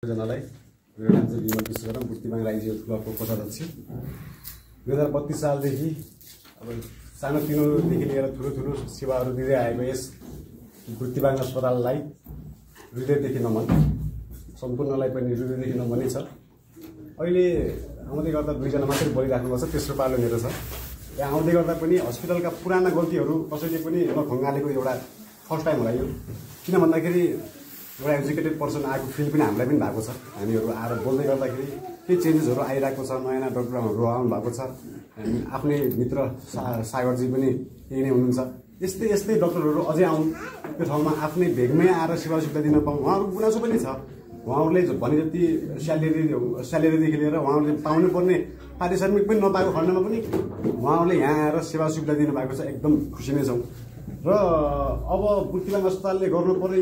जनालाई मेरो नाम चाहिँ विमल विश्वकर्म बुर्तिबाङ राइजिङ क्लबको कोषाध्यक्ष 2032 सालदेखि अब सानोतिनोदेखि लिएर ठुलो सेवाहरू दिँदै आएको यस बुर्तिबाङ अस्पताललाई हृदयदेखि नमन सम्पूर्णलाई पनि हृदयदेखि नमन छ। अहिले आउँदै गर्दा दुईजना मात्रै बोलिराख्नु पर्छ, तेस्रो पालो मेरो छ। यहाँ आउँदै गर्दा पनि हस्पिटलका पुराना गल्तीहरू कसैले पनि नखङ्गालेको एउटा फर्स्ट टाइम होला यो। किन भन्दाखेरि एउटा एजुकेटेड पर्सन आएको फिल पनि हामीलाई पनि भएको छ। हामीहरू आएर बोल्दै गर्दाखेरि केही चेन्जेसहरू आइरहेको छ, नयाँ डक्टरहरू आउनु भएको छ। आफ्नै मित्र सागरजी पनि यही नै हुनुहुन्छ। यस्तै डक्टरहरू अझै आउनु त्यो ठाउँमा आफ्नै भेगमै आएर सेवा सुविधा दिन पाउँ। उहाँहरूको गुनासो पनि छ, उहाँहरूले भने जति स्यालेरीदेखि लिएर उहाँहरूले पाउनुपर्ने पारिश्रमिक पनि नपाएको खण्डमा पनि उहाँहरूले यहाँ आएर सेवा सुविधा दिनुभएको छ। एकदम खुसी नै छौँ। र अब बुर्तिबाङ अस्पतालले गर्नुपर्ने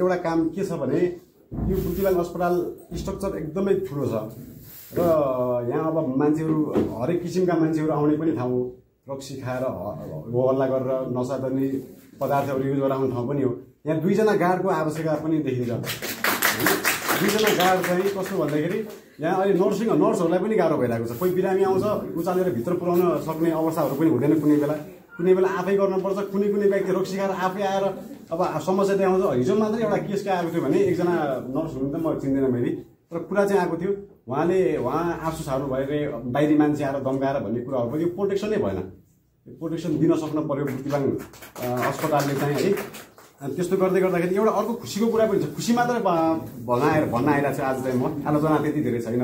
एउटा काम के छ भने यो बुर्तिबाङ अस्पताल स्ट्रक्चर एकदमै ठुलो छ र यहाँ अब मान्छेहरू हरेक किसिमका मान्छेहरू आउने पनि ठाउँ हो। रक्सी खाएर हो हल्ला गरेर नसादनी पदार्थहरू युज गरेर आउने ठाउँ पनि हो। यहाँ दुईजना गार्डको आवश्यकता पनि देखिन्छ। दुईजना गार्ड चाहिँ कस्तो भन्दाखेरि यहाँ अहिले नर्सहरूलाई पनि गाह्रो भइरहेको छ। कोही बिरामी आउँछ, उचालेर भित्र पुर्याउन सक्ने अवस्थाहरू पनि हुँदैन। कुनै बेला आफै गर्नुपर्छ। कुनै व्यक्ति रक्सी खाएर आफै आएर अब समस्या देखाउँछ। हिजो मात्रै एउटा केस आएको थियो भने एकजना नर्स हुनुहुन्थ्यो, म चिन्दिनँ मैले, तर कुरा चाहिँ आएको थियो। उहाँ आँसु छाड्नु भएर बाहिरी मान्छे आएर दम्काएर भन्ने कुराहरू भयो। यो प्रोटेक्सनै भएन। प्रोटेक्सन दिन सक्नु पर्यो बुर्तिबाङ अस्पतालले चाहिँ है। अनि त्यस्तो गर्दाखेरि एउटा अर्को खुसीको कुरा पनि छ। खुसी मात्र भन्न आइरहेको छ। आज चाहिँ म आलोचना त्यति धेरै छैन।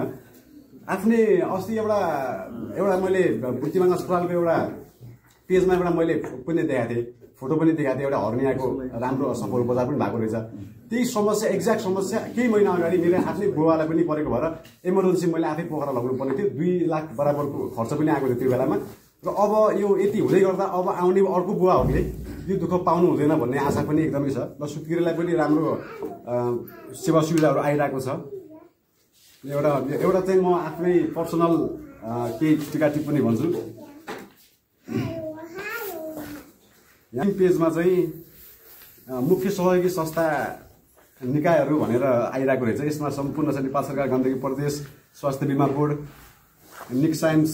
आफ्नै अस्ति एउटा मैले बुर्तिबाङ अस्पतालको एउटा पेजमा मैले पनि देखाएको थिएँ, फोटो पनि देखाएको थिएँ। एउटा हर्नियाको राम्रो सफल उपचार पनि भएको रहेछ। त्यही समस्या, एक्ज्याक्ट समस्या केही महिना अगाडि मेरो आफ्नै बुवालाई पनि परेको भएर इमर्जेन्सी मैले आफै पोखरा लगाउनु पर्ने थियो। 2 लाख बराबरको खर्च पनि आएको थियो त्यो बेलामा। र अब यो यति हुँदै गर्दा अब आउने अर्को बुवाहरूले यो दुःख पाउनु हुँदैन भन्ने आशा पनि एकदमै छ। र सुत्केरीलाई पनि राम्रो सेवा सुविधाहरू आइरहेको छ। एउटा चाहिँ म आफ्नै पर्सनल केही टिका टिप्पणी भन्छु। यहाँ पेजमा चाहिँ मुख्य सहयोगी संस्था निकायहरू भनेर आइरहेको रहेछ। यसमा सम्पूर्ण छ नेपाल सरकार गण्डकी प्रदेश स्वास्थ्य बिमा बोर्ड, निक साइन्स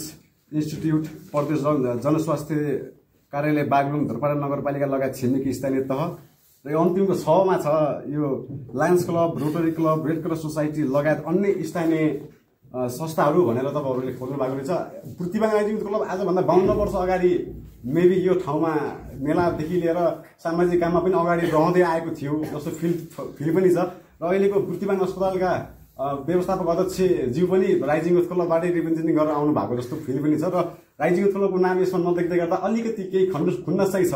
इन्स्टिट्युट, प्रदेश जनस्वास्थ्य कार्यालय बागलुङ, धरपाडा नगरपालिका लगायत छिमेकी स्थानीय तह। र यो अन्तिमको 6 मा छ यो Lions Club, Rotary Club, Red Cross Society लगायत अन्य स्थानीय संस्थाहरू भनेर तपाईँहरूले खोज्नु भएको रहेछ। बुर्तिबाङ राइजिङ क्लब आजभन्दा 52 वर्ष अगाडि मेबी यो ठाउँमा मेलादेखि लिएर सामाजिक काममा पनि अगाडि रहँदै आएको थियो जस्तो फिल पनि छ। र अहिलेको बुर्तिबाङ अस्पतालका व्यवस्थापक अध्यक्षज्यू पनि राइजिङ युथ क्लबबाटै रिप्रेजेन्टिङ गरेर आउनु भएको जस्तो फिल पनि छ। र राइजिङ युथ क्लबको नाम यसमा नदेख्दै गर्दा अलिकति केही खुन्नस चाहिँ छ।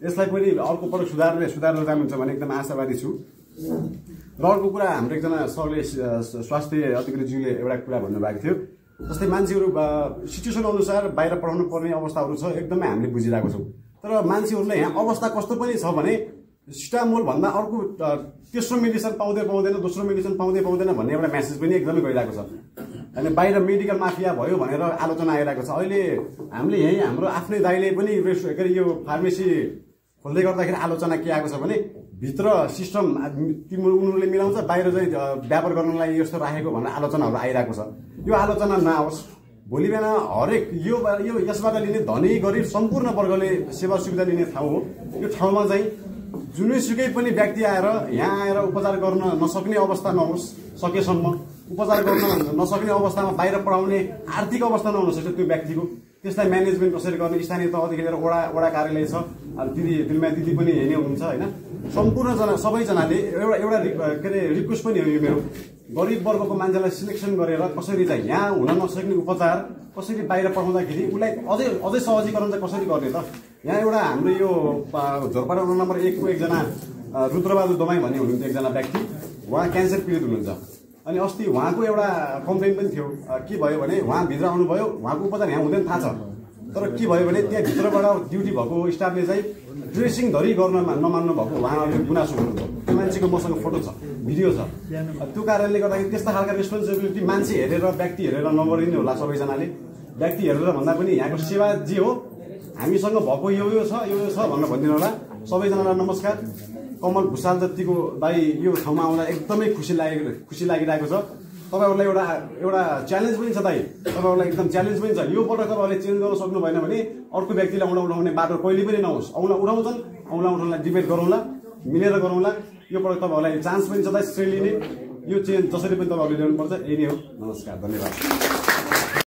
यसलाई पनि अर्को पटक सुधारेर जानुहुन्छ भने एकदम आशावादी छु। र अर्को कुरा, हाम्रो एकजना सरले स्वास्थ्य अधिकारीज्यूले एउटा कुरा भन्नुभएको थियो, जस्तै मान्छेहरू सिचुएसन अनुसार बाहिर पठाउनु पर्ने अवस्थाहरू छ, एकदमै हामीले बुझिरहेको छौँ। तर मान्छेहरूलाई यहाँ अवस्था कस्तो पनि छ भने सिटामोल भन्दा अर्को तेस्रो मेडिसिन पाउँदैन, दोस्रो मेडिसिन पाउँदैन भन्ने एउटा मेसेज पनि एकदमै गइरहेको छ। अनि बाहिर मेडिकल माफिया भयो भनेर आलोचना आइरहेको छ। अहिले हामीले यहीँ हाम्रो आफ्नै दाइले पनि यो फार्मेसी खोल्दै गर्दाखेरि आलोचना के आएको छ भने भित्र सिस्टम उनीहरूले मिलाउँछ, बाहिर चाहिँ व्यापार गर्नलाई यस्तो राखेको भनेर आलोचनाहरू आइरहेको छ। यो आलोचना नआओस्। भोलि बिहान हरेक यसबाट लिने धनी गरिब सम्पूर्ण वर्गले सेवा सुविधा लिने ठाउँ हो। यो ठाउँमा चाहिँ जुनैसुकै पनि व्यक्ति आएर यहाँ आएर उपचार गर्न नसक्ने अवस्था नहोस्। सकेसम्म उपचार गर्न नसक्ने अवस्थामा बाहिर पठाउने आर्थिक अवस्था नहुन सक्छ त्यो व्यक्तिको। त्यसलाई म्यानेजमेन्ट कसरी गर्ने, स्थानीय तहदेखि लिएर वडा कार्यालय छ, दिदी पनि हेर्ने हुनुहुन्छ होइन। सम्पूर्णजना सबैजनाले एउटा के अरे रिक्वेस्ट पनि हो यो मेरो, गरिब वर्गको मान्छेलाई सिलेक्सन गरेर कसरी चाहिँ यहाँ हुन नसक्ने उपचार कसरी बाहिर पठाउँदाखेरि उसलाई अझै सहजीकरण चाहिँ कसरी गर्ने त। यहाँ एउटा हाम्रो यो झोरपाडा वडा नम्बर 1 को एकजना रुद्रबहादुर दमाई भन्ने हुनुहुन्थ्यो एकजना व्यक्ति, उहाँ क्यान्सर पीडित हुनुहुन्छ। अनि अस्ति उहाँको एउटा कम्प्लेन पनि थियो। के भयो भने उहाँ भित्र आउनुभयो, उहाँको उपचार यहाँ हुँदैन थाहा छ, तर के भयो भने त्यहाँ भित्रबाट ड्युटी भएको स्टाफले चाहिँ ड्रेसिङ धरी गर्न नमान्नु भएको उहाँहरूले गुनासो गर्नुभयो। त्यो मान्छेको मसँग फोटो छ, भिडियो छ। त्यो कारणले गर्दाखेरि त्यस्ता खालका रेस्पोन्सिबिलिटी मान्छे हेरेर व्यक्ति हेरेर नगरिदिनु होला सबैजनाले। व्यक्ति हेरेर भन्दा पनि यहाँको सेवा जे हो हामीसँग भएको यो छ भनेर भनिदिनु होला। सबैजनालाई नमस्कार। कमल भुषाल जतिको दाइ यो ठाउँमा आउँदा एकदमै खुसी लागिरहेको छ। तपाईहरुलाई एउटा च्यालेन्ज पनि छ दाइ, तपाईहरुलाई एकदम च्यालेन्ज पनि छ। यो पटक तपाईहरुले चेन्ज गर्न सक्नु भएन भने अर्को व्यक्तिलाई उठाउने बाटो कहिले पनि नहोस्। उठाउँछन्, उठाउनलाई डिबेट गरौँला, मिलेर गरौँला। यो पटक तपाईहरुलाई चान्स पनि छ दाइ श्रेय लिने। यो चेन्ज जसरी पनि तपाईहरुले ल्याउनुपर्छ। यही नै हो। नमस्कार, धन्यवाद।